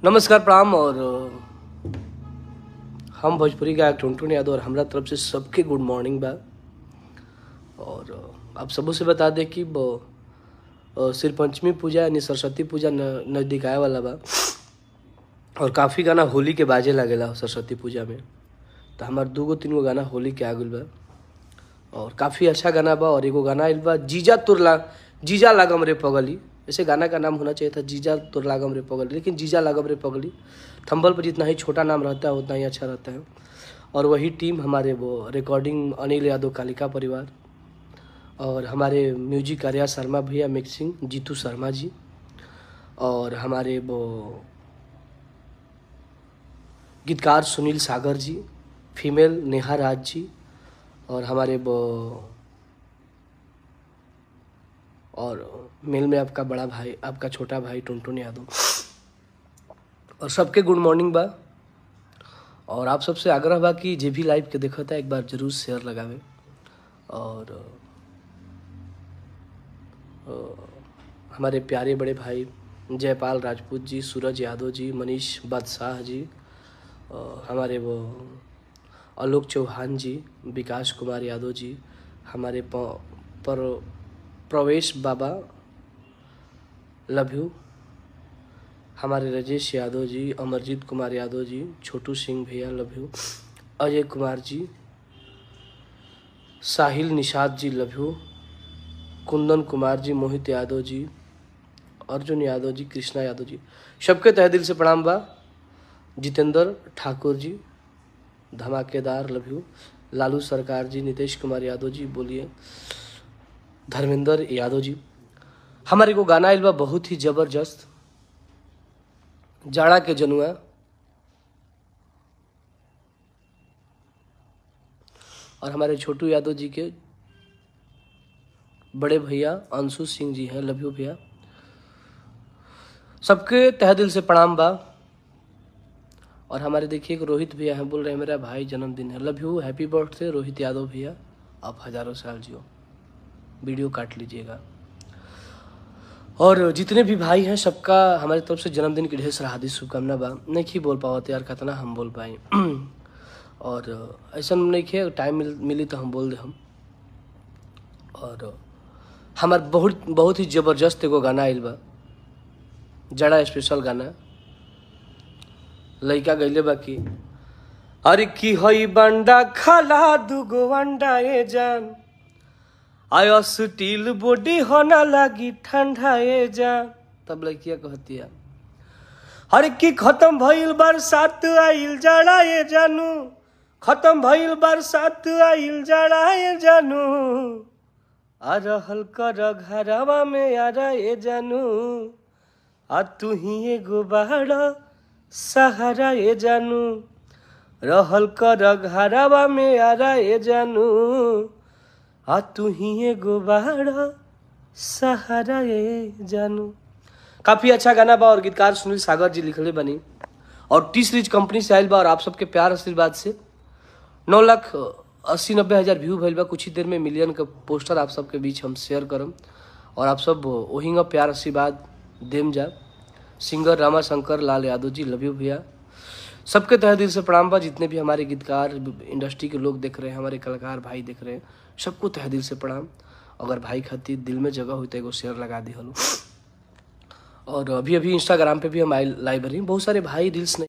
नमस्कार प्रणाम। और हम भोजपुरी गायक टुनटुन यादव और हमारा तरफ से सबके गुड मॉर्निंग बा। और आप सबों से बता दें कि सिर पंचमी पूजा यानी सरस्वती पूजा नज़दीक आए वाला बा और काफ़ी गाना होली के बाजे लागेला सरस्वती पूजा में। तो हमार दूगो तीन गो गाना होली के आ गइल बा और काफ़ी अच्छा गाना बा। और एगो गाना आइल बा जीजा तुरला जीजा लागम रे पगली। ऐसे गाना का नाम होना चाहिए था जीजा तुर लागम रे पगली, लेकिन जीजा लागम रे पगली थंबल पर जितना ही छोटा नाम रहता है उतना ही अच्छा रहता है। और वही टीम हमारे वो रिकॉर्डिंग अनिल यादव कालिका परिवार और हमारे म्यूजिक आर्या शर्मा भैया, मिक्सिंग जीतू शर्मा जी और हमारे वो गीतकार सुनील सागर जी, फीमेल नेहा राज जी और हमारे वो और मेल में आपका बड़ा भाई, आपका छोटा भाई टुनटुन यादव। और सबके गुड मॉर्निंग बा। और आप सबसे आग्रह बा कि जे भी लाइव के देखता है एक बार ज़रूर शेयर लगावे। और हमारे प्यारे बड़े भाई जयपाल राजपूत जी, सूरज यादव जी, मनीष बादशाह जी, हमारे वो आलोक चौहान जी, विकास कुमार यादव जी, हमारे पर प्रवेश बाबा लव you, हमारे राजेश यादव जी, अमरजीत कुमार यादव जी, छोटू सिंह भैया love you, Ajay Kumar ji, Sahil Nishad ji love you, Kundan Kumar ji, Mohit Yadav ji, Arjun Yadav ji, Krishna Yadav ji, सबके तहे दिल से प्रणाम बा। जितेंद्र ठाकुर जी धमाकेदार लव you, Lalu सरकार जी, नीतीश कुमार यादव जी बोलिए, धर्मेंद्र यादव जी। हमारे को गाना आइल बा बहुत ही जबरदस्त, जाड़ा के जनुआ। और हमारे छोटू यादव जी के बड़े भैया अंशु सिंह जी हैं, लव you भैया। सबके तहे दिल से प्रणाम बा। और हमारे देखिए एक रोहित भैया हैं, बोल रहे हैं मेरा भाई जन्मदिन है, love you, happy birthday Rohit Yadav भैया, आप हजारों साल जियो। वीडियो काट लीजिएगा। और जितने भी भाई हैं सबका हमारे तरफ से जन्मदिन की ढेर सारा हार्दिक शुभकामना बा। नहीं बोल पावत यार कितना हम बोल पाए और ऐसा नहीं है, टाइम मिली तो हम बोल दे हम। और हमार बहुत बहुत ही ज़बरदस्त एगो गाना आइल बा, जड़ा स्पेशल गाना। लड़का गईले बाकी अरे की हई बंडा खाला दुगो अंडा ए जान, आयो स्टील बॉडी होना लगी ठंडा ए जान। तब लड़किया कहती है हर की खत्म भइल बरसात आइल जाड़ा ए जानू, खत्म भइल बरसात आइल जाड़ा ए जानू, आ रहल कर घरवा में आरा ए जानू, आ तू ही एगो बाड़ा सहारा ए जानू, रहल कर घरवा में आरा ए जानू, आ तू ही एगो बाड़ा सहारा ए जानू। काफ़ी अच्छा गाना बा और गीतकार सुनील सागर जी लिखले बनी और टी सीरीज कंपनी से आयल बा। और आप सबके प्यार आशीर्वाद से 9,80-90,000 व्यू भइल बा। कुछ ही देर में मिलियन का पोस्टर आप सबके बीच हम शेयर करम और आप सब वही प्यार आशीर्वाद देम जा। Singer Ramashankar Lal Yadav ji love you भैया। सबके तहे दिल से प्रणाम बा। जितने भी हमारे गीतकार इंडस्ट्री के लोग देख रहे हैं, हमारे कलाकार भाई देख रहे हैं, सबको तहे दिल से प्रणाम। अगर भाई खातिर दिल में जगह हुई तो एगो शेयर लगा दी हलो। और अभी अभी इंस्टाग्राम पे भी हम लाइव रही, बहुत सारे भाई रील्स नहीं